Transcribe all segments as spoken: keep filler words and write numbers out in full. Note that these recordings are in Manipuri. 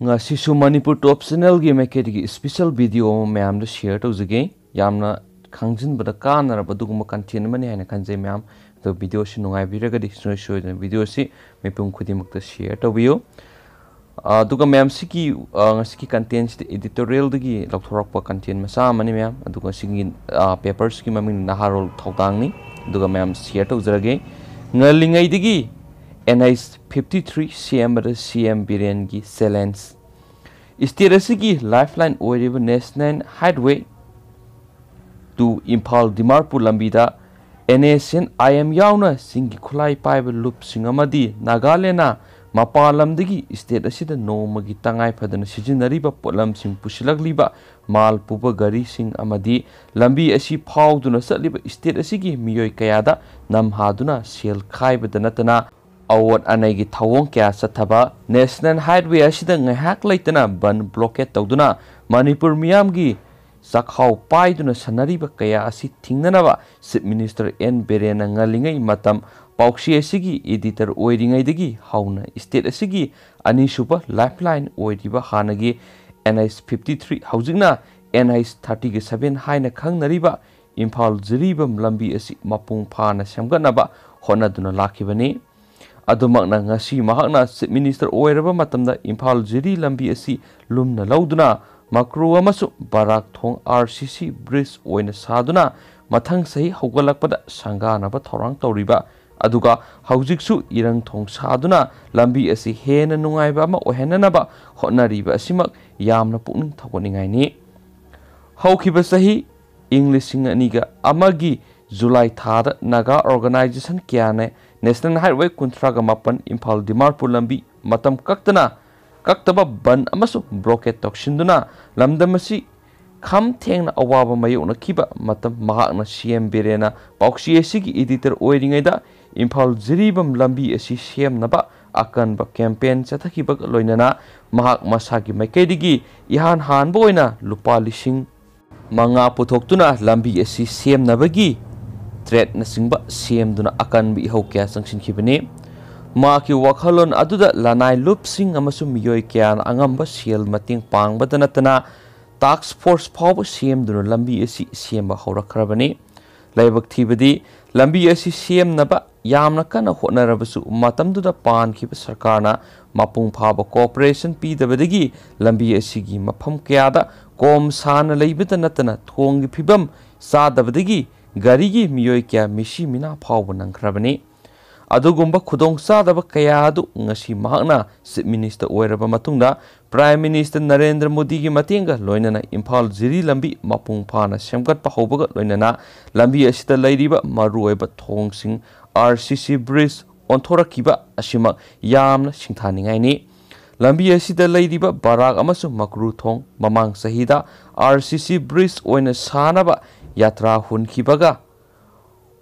ꯉꯁꯤꯁꯨ ꯃꯅꯤꯄꯨꯔ ꯇꯣꯞ ꯆꯦꯅꯦꯜꯒꯤ ꯃꯥꯏꯀꯩꯗꯒꯤ ꯏꯁꯄꯤꯁꯦꯜ ꯚꯤꯗꯤꯑꯣ ꯑꯃ ꯃꯌꯥꯝꯗ ꯁꯤꯌꯔ ꯇꯧꯖꯒꯦ꯫ ꯌꯥꯝꯅ ꯈꯪꯖꯤꯟꯕꯗ ꯀꯥꯟꯅꯔꯕ ꯑꯗꯨꯒꯨꯝꯕ ꯀꯟꯇꯦꯟ ꯑꯃꯅꯤ ꯍꯥꯏꯅ ꯈꯟꯖꯩ ꯃꯌꯥꯝ꯫ ꯑꯗꯣ ꯚꯤꯗꯤꯑꯣꯁꯤ ꯅꯨꯡꯉꯥꯏꯕꯤꯔꯒꯗꯤ ꯁꯨꯡꯁꯣꯏ ꯁꯣꯏꯗꯅ ꯚꯤꯗꯤꯑꯣꯁꯤ ꯃꯤꯄꯨꯝ ꯈꯨꯗꯤꯡꯃꯛꯇ ꯁꯤꯌꯔ ꯇꯧꯕꯤꯌꯨ꯫ ꯑꯗꯨꯒ ꯃꯌꯥꯝ, ꯁꯤꯒꯤ, ꯑ, ꯉꯁꯤꯒꯤ ꯀꯟꯇꯦꯟꯁꯤꯗꯤ ꯏꯗꯤꯇꯣꯔꯤꯌꯦꯜꯗꯒꯤ ꯂꯧꯊꯣꯔꯛꯄ ꯀꯟꯇꯦꯟ ꯃꯆꯥ ꯑꯃꯅꯤ ꯃꯌꯥꯝ꯫ ꯑꯗꯨꯒ ꯁꯤꯒꯤ, ꯑ, ꯄꯦꯄꯔꯁꯤꯒꯤ ꯃꯃꯤꯡ ꯅꯍꯥꯔꯣꯜ ꯊꯧꯗꯥꯡꯅꯤ꯫ ꯑꯗꯨꯒ ꯃꯌꯥꯝ ꯁꯤꯌꯔ ꯇꯧꯖꯔꯒꯦ꯫ ꯉꯜꯂꯤꯉꯩꯗꯒꯤ NH fifty three ꯁꯦꯝꯕꯗ CM ꯕꯤꯔꯦꯟꯒꯤ ꯆꯦꯂꯦꯟꯖ꯫ ꯁ꯭ꯇꯦꯠ ꯑꯁꯤꯒꯤ ꯂꯥꯏꯐꯂꯥꯏꯟ ꯑꯣꯏꯔꯤꯕ National Highway two ꯏꯝꯐꯥꯜ ꯗꯤꯃꯥꯔꯄꯨꯔ ꯂꯝꯕꯤꯗ NSCN-IM ꯌꯥꯎꯅ ꯆꯤꯡꯒꯤ ꯈꯨꯠꯂꯥꯏ ꯄꯥꯏꯕ ꯂꯨꯞꯁꯤꯡ ꯑꯃꯗꯤ ꯅꯥꯒꯥꯂꯦꯟꯅ ꯃꯄꯥꯟ ꯂꯝꯗꯒꯤ ꯁ꯭ꯇꯦꯠ ꯑꯁꯤꯗ ꯅꯣꯡꯃꯒꯤ ꯇꯉꯥꯏ ꯐꯗꯅ ꯁꯤꯖꯤꯟꯅꯔꯤꯕ ꯄꯣꯠꯂꯝꯁꯤꯡ ꯄꯨꯁꯤꯜꯂꯛꯂꯤꯕ ꯃꯥꯜ ꯄꯨꯕ ꯒꯥꯔꯤꯁꯤꯡ ꯑꯃꯗꯤ ꯂꯝꯕꯤ ꯑꯁꯤ ꯐꯥꯎꯗꯨꯅ ꯆꯠꯂꯤꯕ ꯁ꯭ꯇꯦꯠ ꯑꯁꯤꯒꯤ ꯃꯤꯑꯣꯏ ꯀꯌꯥꯗ ꯅꯝꯍꯥꯗꯨꯅ ꯁꯦꯜ ꯈꯥꯏꯕꯗ ꯅꯠꯇꯅ ꯑꯑꯣꯠ ꯑꯅꯩꯒꯤ ꯊꯧꯑꯣꯡ ꯀꯌꯥ ꯆꯠꯊꯕ꯫ National Highway ꯑꯁꯤꯗ ꯉꯥꯏꯍꯥꯛ ꯂꯩꯇꯅ ꯕꯟ ꯕ꯭ꯂꯣꯀꯦꯠ ꯇꯧꯗꯨꯅ ꯃꯅꯤꯄꯨꯔ ꯃꯤꯌꯥꯝꯒꯤ ꯆꯥꯛꯈꯥꯎ ꯄꯥꯏꯗꯨꯅ ꯁꯥꯟꯅꯔꯤꯕ ꯀꯌꯥ ꯑꯁꯤ ꯊꯤꯡꯅꯅꯕ ꯆꯤꯐ ꯃꯤꯅꯤꯁꯇꯔ ꯑꯦꯟ ꯕꯤꯔꯦꯟꯅ ꯉꯜꯂꯤꯉꯩ ꯃꯇꯝ ꯄꯥꯎꯆꯦ ꯑꯁꯤꯒꯤ ꯏꯗꯤꯇꯔ ꯑꯣꯏꯔꯤꯉꯩꯗꯒꯤ ꯍꯧꯅ ꯁ꯭ꯇꯦꯠ ꯑꯁꯤꯒꯤ ꯑꯅꯤꯁꯨꯕ ꯂꯥꯏꯐꯂꯥꯏꯟ ꯑꯣꯏꯔꯤꯕ ꯍꯥꯟꯅꯒꯤ NH fifty three, ꯍꯧꯖꯤꯛꯅ NH thirty seven ꯍꯥꯏꯅ ꯈꯪꯅꯔꯤꯕ ꯏꯝꯐꯥꯜ ꯖꯤꯔꯤꯕꯥꯝ ꯂꯝꯕꯤ ꯑꯁꯤ ꯃꯄꯨꯡ ꯐꯥꯅ ꯁꯦꯝꯒꯠꯅꯕ ꯍꯣꯠꯅꯗꯨꯅ ꯂꯥꯛꯈꯤꯕꯅꯤ꯫ ꯑꯗꯨꯃꯛꯅ ꯉꯁꯤ ꯃꯍꯥꯛꯅ ꯆꯤꯐ ꯃꯤꯅꯤꯁꯇꯔ ꯑꯣꯏꯔꯕ ꯃꯇꯝꯗ ꯏꯝꯐꯥꯜ ꯖꯤꯔꯤ ꯂꯝꯕꯤ ꯑꯁꯤ ꯂꯨꯝꯅ ꯂꯧꯗꯨꯅ ꯃꯀ꯭ꯔꯨ ꯑꯃꯁꯨꯡ ꯕꯔꯥꯛ ꯊꯣꯡ RCC ꯕ꯭ꯔꯤꯖ ꯑꯣꯏꯅ ꯁꯥꯗꯨꯅ ꯃꯊꯪ ꯆꯍꯤ ꯍꯧꯒꯠꯂꯛꯄꯗ ꯁꯪꯒꯥꯅꯕ ꯊꯧꯔꯥꯡ ꯇꯧꯔꯤꯕ, ꯑꯗꯨꯒ ꯍꯧꯖꯤꯛꯁꯨ ꯏꯔꯪ ꯊꯣꯡ ꯁꯥꯗꯨꯅ ꯂꯝꯕꯤ ꯑꯁꯤ ꯍꯦꯟꯅ ꯅꯨꯡꯉꯥꯏꯕ ꯑꯃ ꯑꯣꯏꯍꯟꯅꯅꯕ ꯍꯣꯠꯅꯔꯤꯕ ꯑꯁꯤꯃꯛ ꯌꯥꯝꯅ ꯄꯨꯛꯅꯤꯡ ꯊꯧꯒꯠꯅꯤꯡꯉꯥꯏꯅꯤ꯫ ꯍꯧꯈꯤꯕ ꯆꯍꯤ ꯏꯪ ꯂꯤꯁꯤꯡ ꯑꯅꯤꯒ ꯑꯃꯒꯤ ꯖꯨꯂꯥꯏ ꯊꯥꯗ ꯅꯥꯒꯥ ꯑꯣꯔꯒꯅꯥꯏꯖꯦꯁꯟ ꯀꯌꯥꯅ National Highway ꯀꯨꯟꯊ꯭ꯔꯥꯒ ꯃꯥꯄꯟ ꯏꯝꯐꯥꯜ ꯗꯤꯃꯥꯔꯄꯨꯔ ꯂꯝꯕꯤ ꯃꯇꯝ ꯀꯛꯇꯅ, ꯀꯛꯇꯕ ꯕꯟ ꯑꯃꯁꯨꯡ ꯕ꯭ꯂꯣꯀꯦꯠ ꯇꯧꯁꯤꯟꯗꯨꯅ ꯂꯝꯗꯝ ꯑꯁꯤ ꯈꯝ ꯊꯦꯡꯅ ꯑꯋꯥꯕ ꯃꯥꯌꯣꯛꯅꯈꯤꯕ ꯃꯇꯝ ꯃꯍꯥꯛꯅ CM ꯕꯤꯔꯦꯟꯅ ꯄꯥꯎꯆꯦ ꯑꯁꯤꯒꯤ ꯏꯗꯤꯇꯔ ꯑꯣꯏꯔꯤꯉꯩꯗ ꯏꯝꯐꯥꯜ ꯖꯤꯔꯤꯕꯥꯝ ꯂꯝꯕꯤ ꯑꯁꯤ ꯁꯦꯝꯅꯕ ꯑꯀꯟꯕ ꯀꯦꯝꯄꯦꯟ ꯆꯠꯊꯈꯤꯕꯒ ꯂꯣꯏꯅꯅ ꯃꯍꯥꯛ ꯃꯁꯥꯒꯤ ꯃꯥꯏꯀꯩꯗꯒꯤ ꯏꯍꯥꯟ ꯍꯥꯟꯕ ꯑꯣꯏꯅ ꯂꯨꯄꯥ ꯂꯤꯁꯤꯡ ꯃꯉꯥ ꯄꯨꯊꯣꯛꯇꯨꯅ ꯂꯝꯕꯤ ꯑꯁꯤ ꯁꯦꯝꯅꯕꯒꯤ ꯇ꯭ꯔꯦꯠꯅꯆꯤꯡꯕ ꯁꯦꯝꯗꯨꯅ ꯑꯀꯟꯕ ꯏꯍꯧ ꯀꯌꯥ ꯆꯪꯁꯤꯟꯈꯤꯕꯅꯤ꯫ ꯃꯍꯥꯛꯀꯤ ꯋꯥꯈꯜꯂꯣꯟ ꯑꯗꯨꯗ ꯂꯅꯥꯏ ꯂꯨꯞꯁꯤꯡ ꯑꯃꯁꯨꯡ ꯃꯤꯑꯣꯏ ꯀꯌꯥꯅ ꯑꯉꯝꯕ ꯁꯦꯜ ꯃꯇꯦꯡ ꯄꯥꯡꯕꯗ ꯅꯠꯇꯅ task force ꯐꯥꯎꯕ ꯁꯦꯝꯗꯨꯅ ꯂꯝꯕꯤ ꯑꯁꯤ ꯁꯦꯝꯕ ꯍꯧꯔꯛꯈ꯭ꯔꯕꯅꯤ꯫ ꯂꯥꯏꯕꯛ ꯊꯤꯕꯗꯤ, ꯂꯝꯕꯤ ꯑꯁꯤ ꯁꯦꯝꯅꯕ ꯌꯥꯝꯅ ꯀꯟꯅ ꯍꯣꯠꯅꯔꯕꯁꯨ, ꯃꯇꯝꯗꯨꯗ ꯄꯥꯟꯈꯤꯕ ꯁꯔꯀꯥꯔꯅ ꯃꯄꯨꯡ ꯐꯥꯕ cooperation ꯄꯤꯗꯕꯗꯒꯤ ꯂꯝꯕꯤ ꯑꯁꯤꯒꯤ ꯃꯐꯝ ꯀꯌꯥꯗ ꯀꯣꯝ ꯁꯥꯅ ꯂꯩꯕꯇ ꯅꯠꯇꯅ ꯊꯣꯡꯒꯤ ꯐꯤꯕꯝ ꯆꯥꯗꯕꯗꯒꯤ ꯒꯥꯔꯤꯒꯤ ꯃꯤꯑꯣꯏ ꯀꯌꯥ ꯃꯤꯁꯤ ꯃꯤꯅꯥ ꯐꯥꯎꯕ ꯅꯪꯈ꯭ꯔꯕꯅꯤ꯫ ꯑꯗꯨꯒꯨꯝꯕ ꯈꯨꯗꯣꯡꯆꯥꯗꯕ ꯀꯌꯥ ꯑꯗꯨ ꯉꯁꯤ ꯃꯍꯥꯛꯅ Chief Minister ꯑꯣꯏꯔꯕ ꯃꯇꯨꯡꯗ Prime Minister ꯅꯔꯦꯟꯗ꯭ꯔ ꯃꯣꯗꯤꯒꯤ ꯃꯇꯦꯡꯒ ꯂꯣꯏꯅꯅ ꯏꯝꯐꯥꯜ ꯖꯤꯔꯤ ꯂꯝꯕꯤ ꯃꯄꯨꯡ ꯐꯥꯅ ꯁꯦꯝꯒꯠꯄ ꯍꯧꯕꯒ ꯂꯣꯏꯅꯅ ꯂꯝꯕꯤ ꯑꯁꯤꯗ ꯂꯩꯔꯤꯕ ꯃꯔꯨꯑꯣꯏꯕ ꯊꯣꯡꯁꯤꯡ, RCC bridge ꯑꯣꯟꯊꯣꯔꯛꯈꯤꯕ ꯑꯁꯤꯃꯛ ꯌꯥꯝꯅ ꯁꯤꯡꯊꯥꯅꯤꯡꯉꯥꯏꯅꯤ꯫ ꯂꯝꯕꯤ ꯑꯁꯤꯗ ꯂꯩꯔꯤꯕ ꯕꯔꯥꯛ ꯑꯃꯁꯨꯡ ꯃꯀ꯭ꯔꯨ ꯊꯣꯡ ꯃꯃꯥꯡ ꯆꯍꯤꯗ RCC bridge ꯑꯣꯏꯅ ꯁꯥꯅꯕ ꯌꯥꯇ꯭ꯔꯥ ꯍꯨꯟꯈꯤꯕꯒ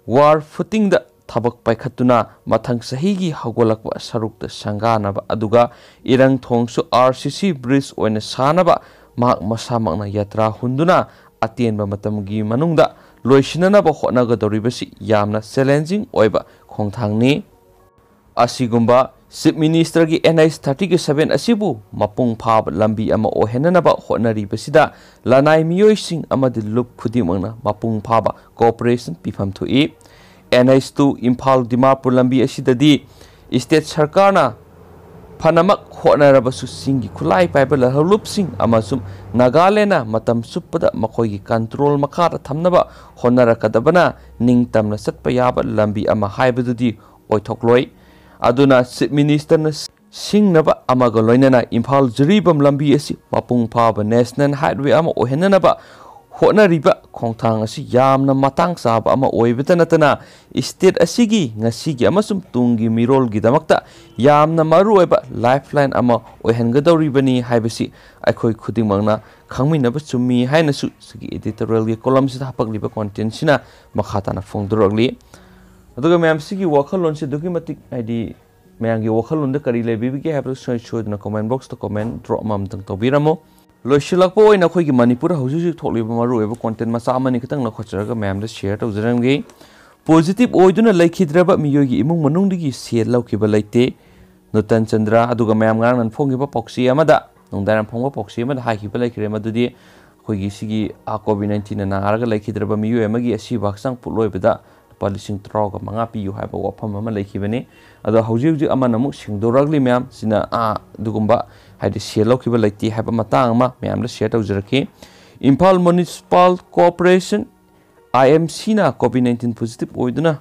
ꯋꯥꯔ ꯐꯨꯇꯤꯡꯗ ꯊꯕꯛ ꯄꯥꯏꯈꯠꯇꯨꯅ ꯃꯊꯪ ꯆꯍꯤꯒꯤ ꯍꯧꯒꯠꯂꯛꯄ ꯁꯔꯨꯛꯇ ꯁꯪꯒꯥꯅꯕ, ꯑꯗꯨꯒ ꯏꯔꯪ ꯊꯣꯡꯁꯨ RCC bridge ꯑꯣꯏꯅ ꯁꯥꯅꯕ ꯃꯍꯥꯛ ꯃꯁꯥꯃꯛꯅ ꯌꯥꯇ꯭ꯔꯥ ꯍꯨꯟꯗꯨꯅ ꯑꯇꯦꯟꯕ ꯃꯇꯝꯒꯤ ꯃꯅꯨꯡꯗ ꯂꯣꯏꯁꯤꯟꯅꯅꯕ ꯍꯣꯠꯅꯒꯗꯧꯔꯤꯕꯁꯤ ꯌꯥꯝꯅ challenging ꯑꯣꯏꯕ ꯈꯣꯡꯊꯥꯡꯅꯤ꯫ ꯑꯁꯤꯒꯨꯝꯕ Chief Ministerꯒꯤ NH thirty seven ꯑꯁꯤꯕꯨ ꯃꯄꯨꯡ ꯐꯥꯕ ꯂꯝꯕꯤ ꯑꯃ ꯑꯣꯏꯍꯟꯅꯅꯕ ꯍꯣꯠꯅꯔꯤꯕꯁꯤꯗ ꯂꯅꯥꯏ ꯃꯤꯑꯣꯏꯁꯤꯡ ꯑꯃꯗꯤ ꯂꯨꯞ ꯈꯨꯗꯤꯡꯃꯛꯅ ꯃꯄꯨꯡ ꯐꯥꯕ cooperation ꯄꯤꯐꯝ ꯊꯣꯛꯏ꯫ NH two ꯏꯝꯐꯥꯜ ꯗꯤꯃꯥꯄꯨꯔ ꯂꯝꯕꯤ ꯑꯁꯤꯗꯗꯤ state ꯁꯔꯀꯥꯔꯅ ꯐꯅꯃꯛ ꯍꯣꯠꯅꯔꯕꯁꯨ, ꯆꯤꯡꯒꯤ ꯈꯨꯠꯂꯥꯏ ꯄꯥꯏꯕ ꯂꯧꯍꯧꯂꯨꯞꯁꯤꯡ ꯑꯃꯁꯨꯡ ꯅꯥꯒꯥꯂꯦꯟꯗꯅ ꯃꯇꯝ ꯆꯨꯞꯄꯗ ꯃꯈꯣꯏꯒꯤ control ꯃꯈꯥꯗ ꯊꯝꯅꯕ ꯍꯣꯠꯅꯔꯛꯀꯗꯕꯅ ꯅꯤꯡꯇꯝꯅ ꯆꯠꯄ ꯌꯥꯕ ꯂꯝꯕꯤ ꯑꯃ ꯍꯥꯏꯕꯗꯨꯗꯤ ꯑꯣꯏꯊꯣꯛꯂꯣꯏ꯫ ꯑꯗꯨꯅ Chief Ministerꯅ ꯁꯤꯡꯅꯕ ꯑꯃꯒ ꯂꯣꯏꯅꯅ ꯏꯝꯐꯥꯜ ꯖꯤꯔꯤꯕꯥꯝ ꯂꯝꯕꯤ ꯑꯁꯤ ꯃꯄꯨꯡ ꯐꯥꯕ national highway ꯑꯃ ꯑꯣꯏꯍꯟꯅꯅꯕ ꯍꯣꯠꯅꯔꯤꯕ ꯈꯣꯡꯊꯥꯡ ꯑꯁꯤ ꯌꯥꯝꯅ ꯃꯇꯥꯡ ꯆꯥꯕ ꯑꯃ ꯑꯣꯏꯕꯇ ꯅꯠꯇꯅ, state ꯑꯁꯤꯒꯤ ꯉꯁꯤꯒꯤ ꯑꯃꯁꯨꯡ ꯇꯨꯡꯒꯤ ꯃꯤꯔꯣꯜꯒꯤꯗꯃꯛꯇ ꯌꯥꯝꯅ ꯃꯔꯨꯑꯣꯏꯕ lifeline ꯑꯃ ꯑꯣꯏꯍꯟꯒꯗꯧꯔꯤꯕꯅꯤ ꯍꯥꯏꯕꯁꯤ ꯑꯩꯈꯣꯏ ꯈꯨꯗꯤꯡꯃꯛꯅ ꯈꯪꯃꯤꯟꯅꯕ ꯆꯨꯝꯃꯤ ꯍꯥꯏꯅꯁꯨ ꯁꯤꯒꯤ editorialꯒꯤ columnꯁꯤꯗ ꯍꯥꯄꯛꯂꯤꯕ contentꯁꯤꯅ ꯃꯈꯥ ꯇꯥꯅ ꯐꯣꯡꯗꯣꯔꯛꯂꯤ꯫ ꯑꯗꯨꯒ ꯃꯌꯥꯝ, ꯁꯤꯒꯤ ꯋꯥꯈꯜꯂꯣꯟꯁꯤ ꯑꯗꯨꯛꯀꯤ ꯃꯇꯤꯛ, ꯍꯥꯏꯗꯤ, ꯃꯌꯥꯝꯒꯤ ꯋꯥꯈꯜꯂꯣꯟꯗ ꯀꯔꯤ ꯂꯩꯕꯤꯕꯒꯦ ꯍꯥꯏꯕꯗꯨ ꯁꯣꯏ-, ꯁꯣꯏꯗꯅ comment boxꯇ comment drop ꯑꯃꯃꯝꯇꯪ ꯇꯧꯕꯤꯔꯝꯃꯨ꯫ ꯂꯣꯏꯁꯤꯜꯂꯛꯄ ꯑꯣꯏꯅ ꯑꯩꯈꯣꯏꯒꯤ ꯃꯅꯤꯄꯨꯔ ꯍꯧꯖꯤꯛ ꯍꯧꯖꯤꯛ ꯊꯣꯛꯂꯤꯕ ꯃꯔꯨꯑꯣꯏꯕ content ꯃꯆꯥ ꯑꯃꯅꯤ ꯈꯛꯇꯪ ꯂꯧꯈꯠꯆꯔꯒ ꯃꯌꯥꯝꯗ share ꯇꯧꯖꯔꯝꯒꯦ꯫ ꯄꯣꯖꯤꯇꯤꯚ ꯑꯣꯏꯗꯨꯅ ꯂꯩꯈꯤꯗ꯭ꯔꯕ ꯃꯤꯑꯣꯏꯒꯤ ꯏꯃꯨꯡ ꯃꯅꯨꯡꯗꯒꯤ ꯁꯦꯜ ꯂꯧꯈꯤꯕ ꯂꯩꯇꯦ꯫ ꯅꯨꯇꯟ ꯆꯟꯗ꯭ꯔ, ꯑꯗꯨꯒ ꯃꯌꯥꯝ ꯉꯔꯥꯡ ꯅꯍꯥꯟ ꯐꯣꯡꯈꯤꯕ ꯄꯥꯎꯆꯦ ꯑꯃꯗ, ꯅꯨꯡꯗꯥꯡꯋꯥꯏꯔꯝ ꯐꯣꯡꯕ ꯄꯥꯎꯆꯦ ꯑꯃꯗ ꯍꯥꯏꯈꯤꯕ ꯂꯩꯈ꯭ꯔꯦ, ꯃꯗꯨꯗꯤ ꯑꯩꯈꯣꯏꯒꯤ ꯁꯤꯒꯤ ꯀꯣꯚꯤꯗ ꯅꯥꯏꯟꯇꯤꯟꯅ ꯅꯥꯔꯒ ꯂꯩꯈꯤꯗ꯭ꯔꯕ ꯃꯤꯑꯣꯏ ꯑꯃꯒꯤ ꯑꯁꯤꯕ ꯍꯛꯆꯥꯡ ꯄꯣꯠꯂꯣꯏꯕꯗ ꯂꯨꯄꯥ ꯂꯤꯁꯤꯡ ꯇꯔꯥꯒ ꯃꯉꯥ ꯄꯤꯌꯨ ꯍꯥꯏꯕ ꯋꯥꯐꯝ ꯑꯃ ꯂꯩꯈꯤꯕꯅꯤ꯫ ꯑꯗꯣ ꯍꯧꯖꯤꯛ ꯍꯧꯖꯤꯛ ꯑꯃꯅ ꯑꯃꯨꯛ ꯁꯦꯡꯗꯣꯔꯛꯂꯤ ꯃꯌꯥꯝ, ꯁꯤꯅ, ꯑꯥ, ꯑꯗꯨꯒꯨꯝꯕ, ꯍꯥꯏꯗꯤ, ꯁꯦꯜ ꯂꯧꯈꯤꯕ ꯂꯩꯇꯦ ꯍꯥꯏꯕ ꯃꯇꯥꯡ ꯑꯃ ꯃꯌꯥꯝꯗ ꯁꯤꯌꯔ ꯇꯧꯖꯔꯛꯈꯤ꯫ ꯏꯝꯐꯥꯜ ꯃ꯭ꯌꯨꯅꯤꯁꯤꯄꯥꯜ ꯀꯣꯔꯄꯣꯔꯦꯁꯟ, ꯑꯥꯏ ꯑꯦꯝ ꯁꯤꯅ ꯀꯣꯚꯤꯗ ꯅꯥꯏꯟꯇꯤꯟ ꯄꯣꯖꯤꯇꯤꯚ ꯑꯣꯏꯗꯨꯅ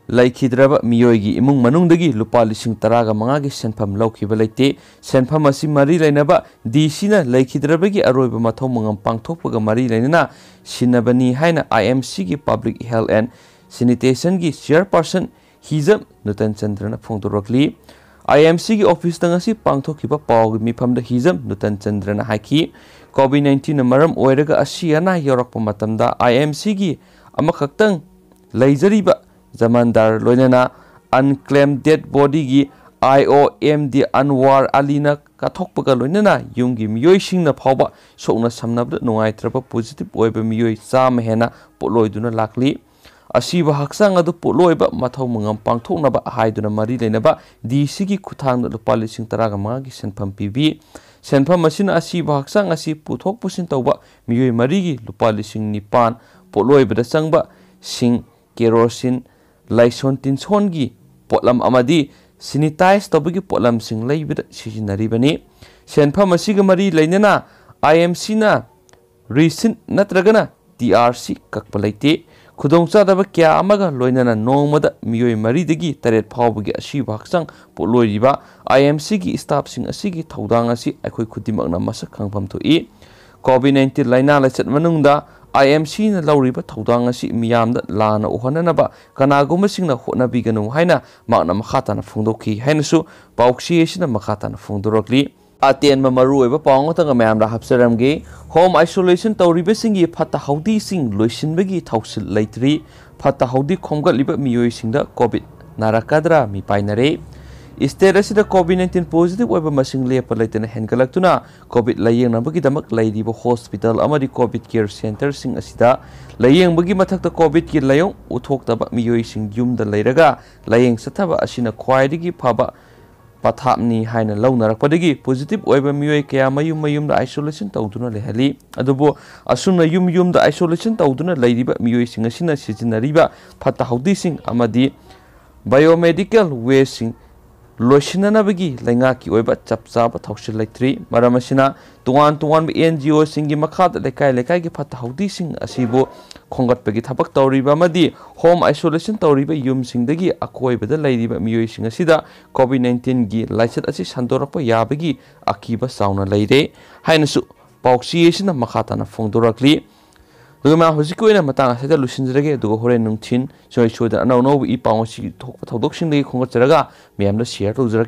ꯂꯩꯈꯤꯗ꯭ꯔꯕ ꯃꯤꯑꯣꯏꯒꯤ ꯏꯃꯨꯡ ꯃꯅꯨꯡꯗꯒꯤ ꯂꯨꯄꯥ ꯂꯤꯁꯤꯡ ꯇꯔꯥꯒ ꯃꯉꯥꯒꯤ ꯁꯦꯟꯐꯝ ꯂꯧꯈꯤꯕ ꯂꯩꯇꯦ꯫ ꯁꯦꯟꯐꯝ ꯑꯁꯤ ꯃꯔꯤ ꯂꯩꯅꯕ ꯗꯤ ꯁꯤꯅ ꯂꯩꯈꯤꯗ꯭ꯔꯕꯒꯤ ꯑꯔꯣꯏꯕ ꯃꯊꯧ ꯃꯉꯝ ꯄꯥꯡꯊꯣꯛꯄꯒ ꯃꯔꯤ ꯂꯩꯅꯅ ꯁꯤꯟꯅꯕꯅꯤ ꯍꯥꯏꯅ ꯑꯥꯏ ꯑꯦꯝ ꯁꯤꯒꯤ ꯄꯕ꯭ꯂꯤꯛ ꯍꯦꯜꯊ ꯑꯦꯟ ꯁꯦꯅꯤꯇꯦꯁꯟꯒꯤ ꯆꯤꯌꯔꯄꯔꯁꯟ ꯍꯤꯖꯝ ꯅꯨꯇꯟ ꯆꯟꯗ꯭ꯔꯅ ꯐꯣꯡꯗꯣꯔꯛꯂꯤ꯫ ꯑꯥꯏ ꯑꯦꯝ ꯁꯤꯒꯤ ꯑꯣꯐꯤꯁꯇ ꯉꯁꯤ ꯄꯥꯡꯊꯣꯛꯈꯤꯕ ꯄꯥꯎꯒꯤ ꯃꯤꯐꯝꯗ ꯍꯤꯖꯝ ꯅꯨꯇꯟ ꯆꯟꯗ꯭ꯔꯅ ꯍꯥꯏꯈꯤ, ꯀꯣꯚꯤꯗ ꯅꯥꯏꯟꯇꯤꯟꯅ ꯃꯔꯝ ꯑꯣꯏꯔꯒ ꯑꯁꯤ ꯑꯅꯥ ꯌꯥꯎꯔꯛꯄ ꯃꯇꯝꯗ ꯑꯥꯏ ꯑꯦꯝ ꯁꯤꯒꯤ ꯑꯃꯈꯛꯇꯪ ꯂꯩꯖꯔꯤꯕ ꯖꯃꯥꯟꯗꯥꯔ ꯂꯣꯏꯅꯅ ꯑꯟꯀ꯭ꯂꯦꯝ ꯗꯦꯗ ꯕꯣꯗꯤꯒꯤ ꯑꯥꯏ ꯑꯣ ꯑꯦꯝ ꯗꯤ ꯑꯟꯋꯥꯔ ꯑꯂꯤꯅ ꯀꯠꯊꯣꯛꯄꯒ ꯂꯣꯏꯅꯅ ꯌꯨꯝꯒꯤ ꯃꯤꯑꯣꯏꯁꯤꯡꯅ ꯐꯥꯎꯕ ꯁꯣꯛꯅ ꯁꯝꯅꯕꯗ ꯅꯨꯡꯉꯥꯏꯇ꯭ꯔꯕ ꯄꯣꯖꯤꯇꯤꯚ ꯑꯣꯏꯕ ꯃꯤꯑꯣꯏ ꯆꯥꯝꯃ ꯍꯦꯟꯅ ꯄꯣꯠꯂꯣꯏꯗꯨꯅ ꯂꯥꯛꯂꯤ꯫ ꯑꯁꯤꯕ ꯍꯛꯆꯥꯡ ꯑꯗꯨ ꯄꯣꯠꯂꯣꯏꯕ ꯃꯊꯧ ꯃꯉꯝ ꯄꯥꯡꯊꯣꯛꯅꯕ ꯍꯥꯏꯗꯨꯅ ꯃꯔꯤ ꯂꯩꯅꯕ ꯗꯤ ꯁꯤꯒꯤ ꯈꯨꯠꯊꯥꯡꯗ ꯂꯨꯄꯥ ꯂꯤꯁꯤꯡ ꯇꯔꯥꯒ ꯃꯉꯥꯒꯤ ꯁꯦꯟꯐꯝ ꯄꯤꯕꯤ꯫ ꯁꯦꯟꯐꯝ ꯑꯁꯤꯅ ꯑꯁꯤꯕ ꯍꯛꯆꯥꯡ ꯑꯁꯤ ꯄꯨꯊꯣꯛ ꯄꯨꯁꯤꯟ ꯇꯧꯕ ꯃꯤꯑꯣꯏ ꯃꯔꯤꯒꯤ ꯂꯨꯄꯥ ꯂꯤꯁꯤꯡ ꯅꯤꯄꯥꯟ, ꯄꯣꯠꯂꯣꯏꯕꯗ ꯆꯪꯕ ꯁꯤꯡ, ꯀꯦꯔꯣꯁꯤꯟ, ꯂꯥꯏꯁꯣꯟ ꯇꯤꯟꯁꯣꯟꯒꯤ ꯄꯣꯠꯂꯝ ꯑꯃꯗꯤ ꯁꯦꯅꯤꯇꯥꯏꯖ ꯇꯧꯕꯒꯤ ꯄꯣꯠꯂꯝꯁꯤꯡ ꯂꯩꯕꯗ ꯁꯤꯖꯤꯟꯅꯔꯤꯕꯅꯤ꯫ ꯁꯦꯟꯐꯝ ꯑꯁꯤꯒ ꯃꯔꯤ ꯂꯩꯅꯅ ꯑꯥꯏ ꯑꯦꯝ ꯁꯤꯅ ꯔꯤꯁꯤꯠ ꯅꯠꯇ꯭ꯔꯒꯅ ꯇꯤ ꯑꯥꯔ ꯁꯤ ꯀꯛꯄ ꯂꯩꯇꯦ꯫ ꯈꯨꯗꯣꯡꯆꯥꯗꯕ ꯀꯌꯥ ꯑꯃꯒ ꯂꯣꯏꯅꯅ ꯅꯣꯡꯃꯗ ꯃꯤꯑꯣꯏ ꯃꯔꯤꯗꯒꯤ ꯇꯔꯦꯠ ꯐꯥꯎꯕꯒꯤ ꯑꯁꯤꯕ ꯍꯛꯆꯥꯡ ꯄꯣꯠꯂꯣꯏꯔꯤꯕ ꯑꯥꯏ ꯑꯦꯝ ꯁꯤꯒꯤ ꯁ꯭ꯇꯥꯐꯁꯤꯡ ꯑꯁꯤꯒꯤ ꯊꯧꯗꯥꯡ ꯑꯁꯤ ꯑꯩꯈꯣꯏ ꯈꯨꯗꯤꯡꯃꯛꯅ ꯃꯁꯛ ꯈꯪꯐꯝ ꯊꯣꯛꯏ꯫ ꯀꯣꯚꯤꯗ ꯅꯥꯏꯟꯇꯤꯟ ꯂꯥꯏꯅꯥ ꯂꯥꯏꯆꯠ ꯃꯅꯨꯡꯗ ꯑꯥꯏ ꯑꯦꯝ ꯁꯤꯅ ꯂꯧꯔꯤꯕ ꯊꯧꯗꯥꯡ ꯑꯁꯤ ꯃꯤꯌꯥꯝꯗ ꯂꯥꯟꯅ ꯎꯍꯟꯅꯅꯕ ꯀꯅꯥꯒꯨꯝꯕꯁꯤꯡꯅ ꯍꯣꯠꯅꯕꯤꯒꯅꯨ ꯍꯥꯏꯅ ꯃꯍꯥꯛꯅ ꯃꯈꯥ ꯇꯥꯅ ꯐꯣꯡꯗꯣꯛꯈꯤ ꯍꯥꯏꯅꯁꯨ ꯄꯥꯎꯆꯦ ꯑꯁꯤꯅ ꯃꯈꯥ ꯇꯥꯅ ꯐꯣꯡꯗꯣꯔꯛꯂꯤ꯫ ꯑꯇꯦꯟꯕ ꯃꯔꯨꯑꯣꯏꯕ ꯄꯥꯎ ꯑꯃꯇꯪꯒ ꯃꯌꯥꯝꯗ ꯍꯥꯞꯆꯔꯝꯒꯦ꯫ ꯍꯣꯝ ꯑꯥꯏꯁꯣꯂꯦꯁꯟ ꯇꯧꯔꯤꯕꯁꯤꯡꯒꯤ ꯐꯠꯇ ꯍꯥꯎꯗꯤꯁꯤꯡ ꯂꯣꯏꯁꯤꯟꯕꯒꯤ ꯊꯧꯁꯤꯜ ꯂꯩꯇ꯭ꯔꯤ꯫ ꯐꯠꯇ ꯍꯥꯎꯗꯤ ꯈꯣꯝꯒꯠꯂꯤꯕ ꯃꯤꯑꯣꯏꯁꯤꯡꯗ ꯀꯣꯚꯤꯗ ꯅꯥꯔꯛꯀꯗ꯭ꯔꯥ ꯃꯤꯄꯥꯏꯅꯔꯦ꯫ State ꯑꯁꯤꯗ COVID nineteen positive ꯑꯣꯏꯕ ꯃꯁꯤꯡ ꯂꯦꯞꯄ ꯂꯩꯇꯅ ꯍꯦꯟꯒꯠꯂꯛꯇꯨꯅ COVID ꯂꯥꯌꯦꯡꯅꯕꯒꯤꯗꯃꯛ ꯂꯩꯔꯤꯕ hospital ꯑꯃꯗꯤ COVID care centreꯁꯤꯡ ꯑꯁꯤꯗ ꯂꯥꯌꯦꯡꯕꯒꯤ ꯃꯊꯛꯇ COVIDꯀꯤ ꯂꯥꯏꯑꯣꯡ ꯎꯠꯊꯣꯛꯇꯕ ꯃꯤꯑꯣꯏꯁꯤꯡ ꯌꯨꯝꯗ ꯂꯩꯔꯒ ꯂꯥꯌꯦꯡ ꯆꯠꯊꯕ ꯑꯁꯤꯅ ꯈ꯭ꯋꯥꯏꯗꯒꯤ ꯐꯕ ꯄꯊꯥꯞꯅꯤ ꯍꯥꯏꯅ ꯂꯧꯅꯔꯛꯄꯗꯒꯤ positive ꯑꯣꯏꯕ ꯃꯤꯑꯣꯏ ꯀꯌꯥ ꯃꯌꯨꯝ ꯃꯌꯨꯝꯗ isolation ꯇꯧꯗꯨꯅ ꯂꯩꯍꯜꯂꯤ꯫ ꯑꯗꯨꯕꯨ ꯑꯁꯨꯝꯅ ꯌꯨꯝ ꯌꯨꯝꯗ isolation ꯇꯧꯗꯨꯅ ꯂꯩꯔꯤꯕ ꯃꯤꯑꯣꯏꯁꯤꯡ ꯑꯁꯤꯅ ꯁꯤꯖꯤꯟꯅꯔꯤꯕ ꯐꯠꯇ ꯍꯥꯎꯗꯤꯁꯤꯡ ꯑꯃꯗꯤ biomedical wasteꯁꯤꯡ ꯂꯣꯏꯁꯤꯟꯅꯅꯕꯒꯤ ꯂꯩꯉꯥꯛꯀꯤ ꯑꯣꯏꯕ ꯆꯞ ꯆꯥꯕ ꯊꯧꯁꯤꯜ ꯂꯩꯇ꯭ꯔꯤ꯫ ꯃꯔꯝ ꯑꯁꯤꯅ ꯇꯣꯉꯥꯟ ꯇꯣꯉꯥꯟꯕ NGOꯁꯤꯡꯒꯤ ꯃꯈꯥꯗ ꯂꯩꯀꯥꯏ ꯂꯩꯀꯥꯏꯒꯤ ꯐꯠꯇ ꯍꯥꯎꯗꯤꯁꯤꯡ ꯑꯁꯤꯕꯨ ꯈꯣꯝꯒꯠꯄꯒꯤ ꯊꯕꯛ ꯇꯧꯔꯤꯕ ꯑꯃꯗꯤ home isolation ꯇꯧꯔꯤꯕ ꯌꯨꯝꯁꯤꯡꯗꯒꯤ ꯑꯀꯣꯏꯕꯗ ꯂꯩꯔꯤꯕ ꯃꯤꯑꯣꯏꯁꯤꯡ ꯑꯁꯤꯗ COVID nineteenꯒꯤ ꯂꯥꯏꯆꯠ ꯑꯁꯤ ꯁꯟꯗꯣꯔꯛꯄ ꯌꯥꯕꯒꯤ ꯑꯀꯤꯕ ꯆꯥꯎꯅ ꯂꯩꯔꯦ ꯍꯥꯏꯅꯁꯨ ꯄꯥꯎꯆꯦ ꯑꯁꯤꯅ ꯃꯈꯥ ꯇꯥꯅ ꯐꯣꯡꯗꯣꯔꯛꯂꯤ꯫ ꯑꯗꯨꯒ ꯃꯌꯥꯝ, ꯍꯧꯖꯤꯛꯀꯤ ꯑꯣꯏꯅ ꯃꯇꯥꯡ ꯑꯁꯤꯗ ꯂꯣꯏꯁꯤꯟꯖꯔꯒꯦ꯫ ꯑꯗꯨꯒ ꯍꯣꯔꯦꯟ ꯅꯨꯡꯊꯤꯟ ꯁꯨꯡꯁꯣꯏ ꯁꯣꯏꯗꯅ ꯑꯅꯧ ꯑꯅꯧꯕ ꯏ ꯄꯥꯎ ꯑꯁꯤꯒꯤ ꯊꯣꯛꯄ ꯊꯧꯗꯣꯛꯁꯤꯡꯗꯒꯤ ꯈꯣꯝꯒꯠꯆꯔꯒ ꯃꯌꯥꯝꯗ share ꯇꯧꯖꯔꯛꯀꯦ꯫